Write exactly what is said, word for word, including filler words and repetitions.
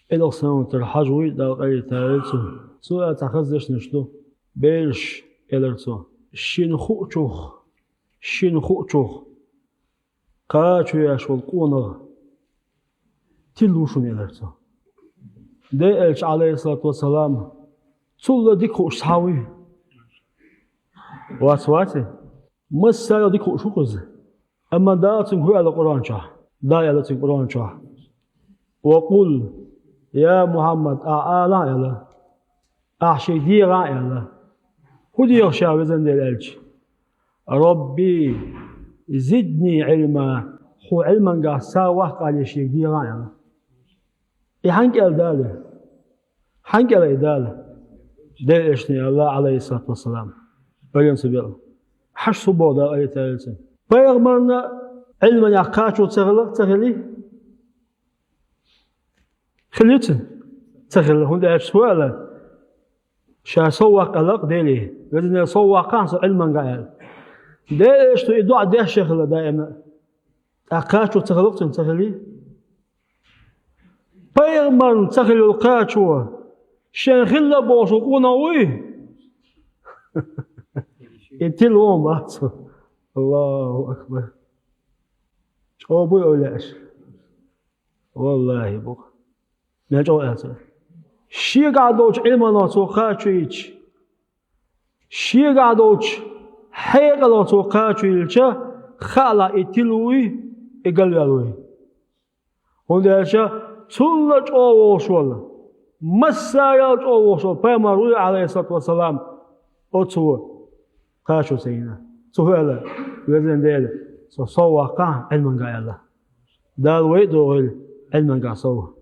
пӀелгӀа санна тара хьажа вуй, Дала къайле тайла цунна. Цо аьлла цхьа хаза дешнаш ду. Бераш, элира цо, шин хуучух, шин хуучух кхачо еш волу къонах тилла ву шуна, элира цо. Делан Элча, Ӏалайхиссалату вассалам, цул а дика хууш цхьа вуй? Вац, ваций? Массарел дика хууш ву-кх иза. Амма Дала цуьнга хӀун аьлла Къуръан чохь? Дала аьлла цуьнга Къуръан чохь: «Ва къул, я Мухьаммад, ахь алахь», аьлла. Ахь шега дехахь а аьлла. ХӀун деха ша, везан Делан Элча? «Робби, зидни Ӏилма», хьо Ӏилманга сов ваккха, алий, шега дехахь а аьлла. И хьаьнга аьлла Дала? Хьаьнга аьлла и Дала? Делан Элчане аьлла, Ӏалайхиссалату вассалам. Пайхамар ца беъна. Хьажа, цо боху Дала къайле тайла цунна. Пайхамарна Ӏилманех кхачо ца хилла, ца хилий? Хилла ю цуьнан? Ца хилла, хӀунда аьлча цо аьлла: «Ша сов ваккха», аьлла-кх Деле. «Везан Дела, сов ваккхахьа со Ӏилманга», аьлла. Делан Элчано и доӀа деш а хилла даимна. ТӀаккха кхачо ца хилла-кх цуьнан, ца хилий? Пайхамарна ца хилла йолу кхачо шен хилла бохуш волу къонах вуй? И тилла ву-м, боху цо. Аллаху акбар! ЧӀогӀа буй ойла еш? Валлахи, бу-кх. Мел чӀогӀа аьлла цо. Шегахь долчу Ӏилманах цо кхачо йича, шегахь долчу хьекъалах цо кхачо йилча, хаалахь, и тилла вуй, и галваьлла вуй. ХӀунда аьлча цул а чӀогӀа волуш волу, массарел а чӀогӀа волуш волу пайхамар вуй, Ӏалайхиссалату вассалам, оцо кхачо ца йина. Цо хӀун аьлла: «Везан Дела, со сов ваккхахьа Ӏилманга», аьлла. Дала вай а дохийла Ӏилманга сов.